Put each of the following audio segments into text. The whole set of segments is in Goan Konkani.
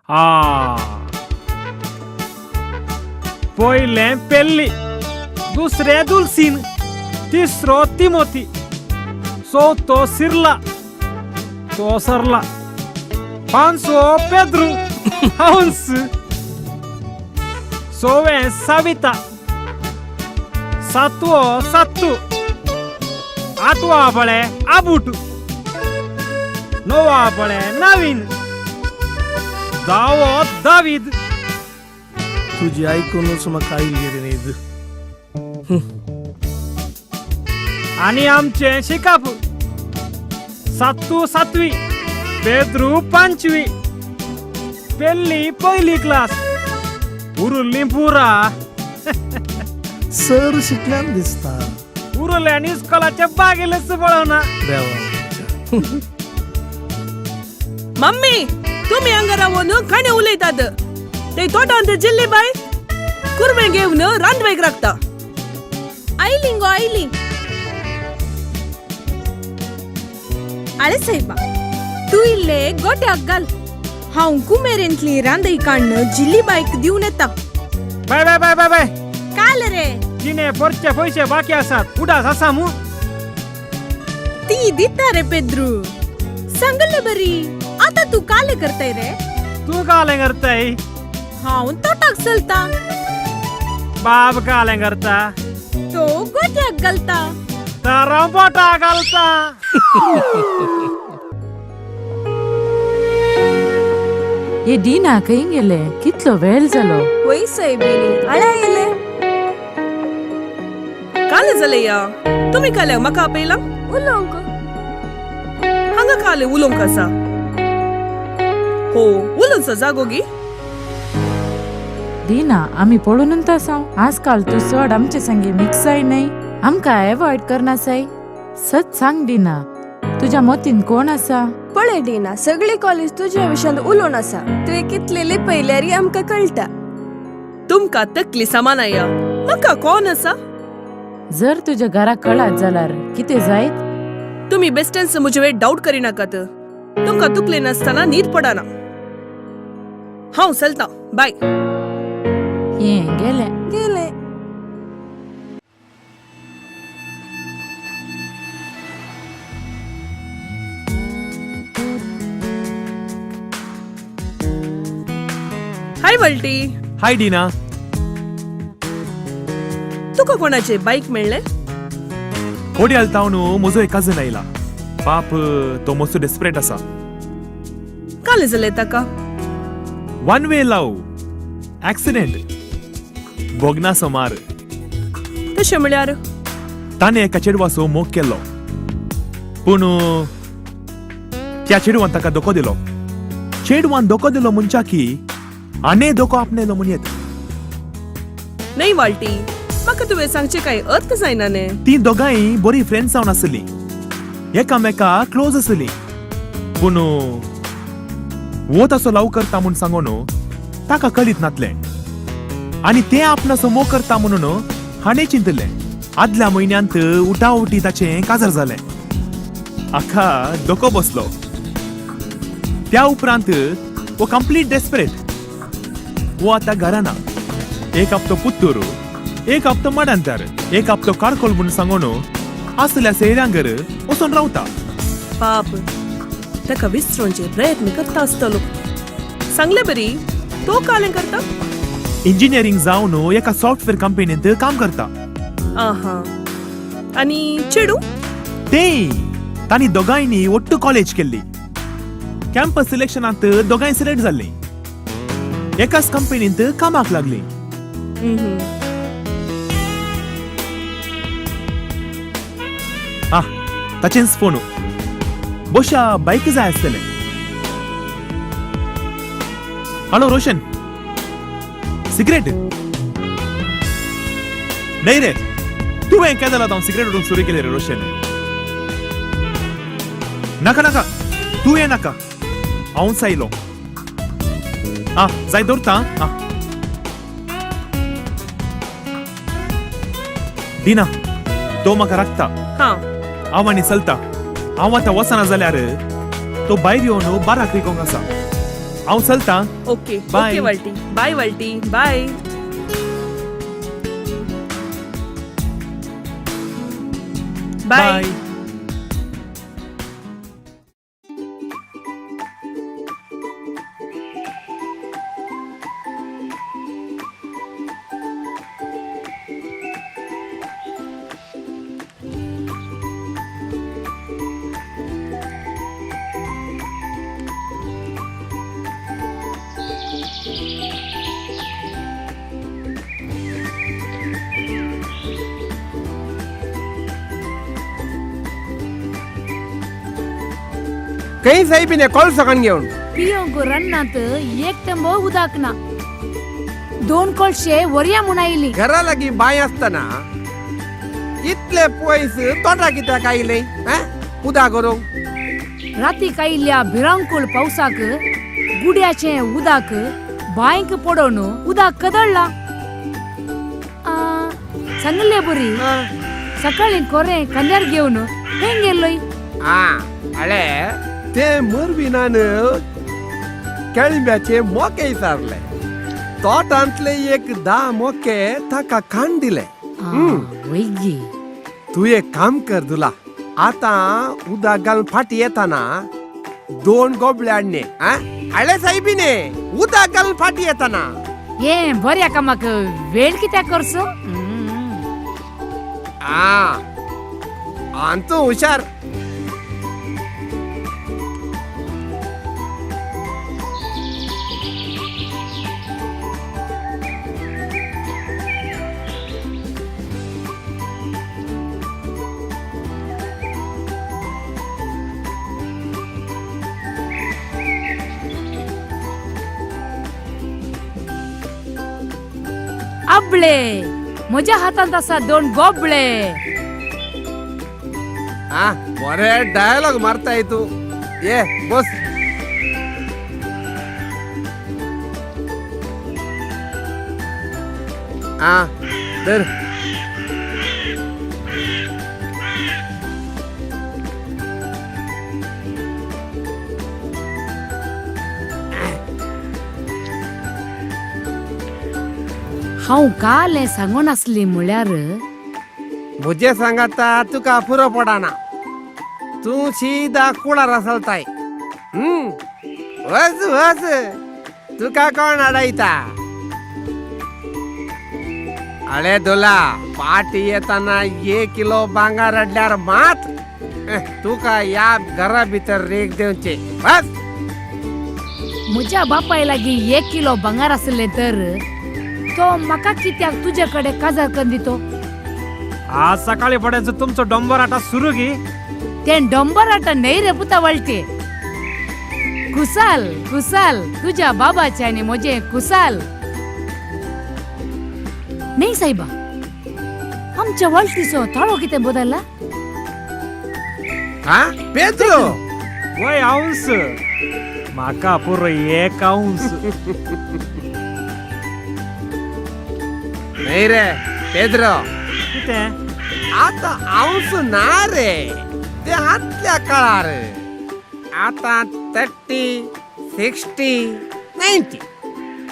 आ पयलें पेल्ली, दुसरें दुलसीन, तिसरो तिमोती, चवथो सिरला, तो सरला, पांचवो पेद्रू हंस, सवें सविता, सातवो सत्तू, आठवो पळे आबूट, णवा पळे नवीन, धावो दावीद. तुजी आयकूनच म्हाका आयली रे न्हीद. आनी आमचें शिकप. सातू सातवी, पेद्रू पांचवी, पेल्ली पयली क्लास, उरुल्ली पुरा. सर शिकल्यान दिसता. उरुल्यांनी इस्कोलाच्या बागेलच पळोवना. देवा. मम्मी, तुम्ही हांगा रावन काणे उलयतात? ते तोटांत जिल्ली बाय कुर्मे घेवन रांदवेक राखता. आयली गो आयली. आळे साहेबा, तूं इल्ले गोट्याक घाल, हांव कुमेरेंतली रांदय काडून जिल्ली बायक दिवन येता. बाय बाय बाय बाय बाय. काल रे? तिने परचे पयशे बाकी आसात, उडास आसा मू? ती दिता रे पेद्रू, सांगले बरी. आता तूं काले करताय रे? तूं कालें करताय? हांव तोटाक चलता. बाब कालें करता? तो गोट्याक घालता. तर हांव बोटा घालता. हे डिना खंय गेले? कितलो वेळ जालो. वय सायबिणी, आळ्या येले. काले जाले या? तुमी काले म्हाका आपयला? उलोवंक. हांगा काले उलोवंक आसा? हो उलोवचो जागो गी? डिना, आमी पळोवनूच आसाव, आजकाल तूं चड आमचे संगी मिक्स जाय न्हय, आमकां एवॉयड करनासाय. सत सांग डिना, तुज्या मतीन कोण आसा? पळय डिना, सगळी कॉलेज तुज्या विशयांत उलोवन आसा. तुवें कितले लिपयल्यारय आमकां कळटा. तुमकां तकली सामान या, म्हाका कोण आसा? जर तुज्या घरा कळत जाल्यार कितें जायत? तुमी बेस्टेंस म्हजे वेळ डावट करिनाकात. तुमकां तुकले नासतना न्हीद पडना. हांव चलता, बाय. हें गेलें. गेले. हाय वल्टी. हाय डिना. तुका कोणाचे बाईक मेळ्ळें? कोडियाल तावन म्हजो एक कजन आयला पाप, तो मस्तो डेस्परेट आसा. काले जालें ताका? वन वे लव एक्सिडेंट, भोगना सोमार. तशें म्हळ्यार? ताणें एका चेडवाचो मोग केल्लो, पूण त्या चेडवान ताका धोको दिलो. चेडवान धोको दिलो म्हणच्या की आने धोको आपणेलो म्हण येत. न्हय वाल्टी, म्हाका तुवें सांगचें कांय अर्थ जायना न्ही. ती दोगांय बरी फ्रेंड्स जावन आसली, एकामेका क्लोज आसली, पूण वो ताचो लव करता म्हूण सांगून ताका कळीत नातलें आनी तें आपणाचो मोग करता म्हणून हाणें चिंतलें. आदल्या म्हयन्यांत उटाउटी ताचें काजार जालें. हाका धोको बसलो. त्या उपरांत वो कंप्लीट डेस्परेट. वो आतां घरा ना. एक हप्तो पुत्तूर, एक हप्तो माडांतर, एक हप्तो कारकोल म्हूण सांगून आसल्या सैऱ्यांगर वचोन रावता. पाप, ताका विसरोवचे प्रयत्न करता आसतलो. सांगले बरी, तो कालें करता? इंजिनियरींग जावन एका सॉफ्टवेअर कंपनींत काम करता. आहा, आनी चेडूं? ते तांणी दोगांयनी ಒಟ್ಟು कॉलेज केल्ली. कॅम्पस सिलेक्शनांत दोगांय सिलेक्ट जाल्लीं, एकाच कंपनींत कामाक लागलीं. आह, ताचेंच फोन. बोशा बायक जाय आसतलें. हॅलो रोशन, सिगरेट नाही रे? तुवें केदो हांव सिगरेट ओडूंक सुरू केली रे रोशन. नाका नाका, तूं ये नाका, हांवच आयलो. आं, जाय दवरता आं. दिना, तो म्हाका राखता. हा. हांव आनी चलता. हांव आतां वचना जाल्यार तो भायर येवन बाराक रिकोंक आसा. हांव चलता. Okay. Bye. Okay Valti, bye Valti, bye bye. खंय सायबीन कोळसो काण घेवन पियोंक रन्नात एक थेंबो उदक ना, दोन कोळशे वरया म्हूण आयली. घरा लागीं बांय आसतना इतले पयस तोटा कित्याक आयले उदक करूंक? रातीक आयिल्ल्या भिरांकूळ पावसाक गुड्याचें उदक बांयक पडोवन उदक कदळ्ळा. सांगले बरी सकाळीं कोरें खांद्यार घेवन खंय गेल्लोय? अळे ते मरविनान केळंब्याचे मोके विचारले, तोटांतले एक 10 मोके ताका खाण दिले. वैगी तूं एक काम कर दुला, आतां उदक घालून फाटी येताना 2 गोबळे हाडणे. हाडले सायबीने उदक घालून फाटी येताना. हे बऱ्या कामाक वेळ कित्याक करचो? आन तूं हुशार. अबळे म्हज्या हातांत आसा 2 गोबळे. बरे डायलॉग मारताय तूं. ये बस. धर. हांव काल हें सांगून आसली म्हळ्यार म्हजे सांगाता तुका पुरो पडना, तूं सीधा कुळारा चलताय. वच वच, तुका कोण अडयता? अळे दुला, पाटी येताना 1 किलो भांगर हाडल्यार मात तुका ह्या घरा भितर रेग दिवचे. बस. म्हज्या बापाय लागीं 1 किलो भांगर आसलें तर तो म्हाका कित्याक तुजे कडेन काजार करून दितो? आज सकाळी पड्याचं तुमचं डोंबराटा सुरू गी. ते डोंबराटा न्हय रे पुता वळटे. कुसाल कुसाल तुझ्या बाबाचे आनी म्हजें कुसाल. न्हय सायबा, आमच्या वळटीचो ताळो कितें बदलला? पेद्रो वय अंश म्हाका पुरो 1 अंश. न्हय रे पेद्रो, कितें आतां अंश ना रे, ते आतल्या काळार. आतां 30, 60, 90.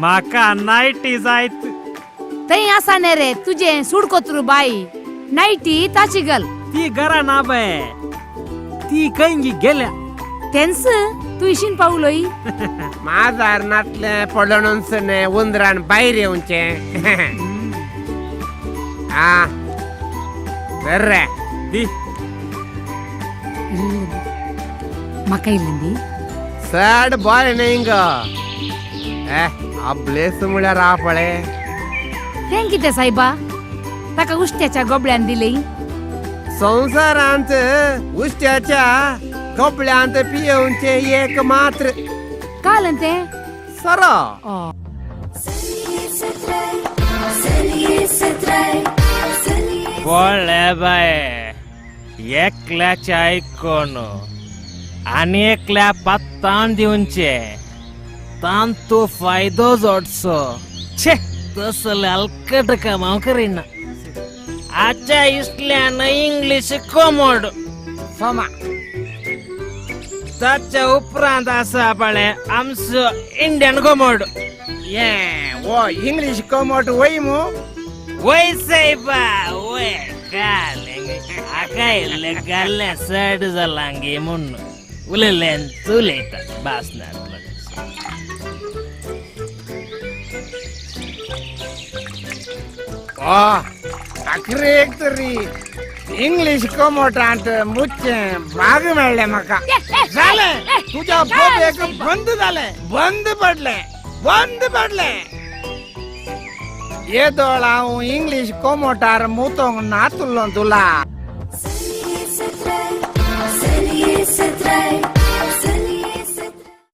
म्हाका 90 जायत. थंय आसा न्ही रे तुजें सुडकोत्रू बाई, 90 ताची गल. ती घरा ना बाय, ती खंय गेल्या. तेंच तूं इशीन पावलोय. माजार नातलें पडोवनच न्हय उंदरान भायर येवचें. रे दी म्हाका इल्लें दी. चड बरें न्हय गो. अब्लेस म्हळ्यार आ पळय. तें कितें सायबा, ताका उश्ट्याच्या गोबळ्यान दिलें. संवसारांत उश्ट्याच्या गोबळ्यांत पियेवचें एक मात्र. काल तें सरो. पळय बाय, एकल्याचे आयकोन आनी एकल्या पत्तान दिवचे तांतू फायदो जोडचो. छे, तसले हलकट काम हांव करिना. आच्या इतल्यान इंग्लीश कोमोड सोमा. ताच्या उपरांत आसा पळय आमचो इंडियन कोमोड. ये वो इंग्लिश कोमोट वय मू. वय सायबा वय. काल हाका इल्लें गाल्लें चड जालां गे म्हूण उलयलें उलयता भास ना. अखरेक तरी इंग्लिश कोमोटांत मुच्चें भाग मेळ्ळें म्हाका. जालें तुज्या बोबेक बंद जालें, बंद पडलें, बंद पडलें. येदोळ हांव इंग्लिश कोमोटार मुतोंक नातुल्लो तुला. सत्राय.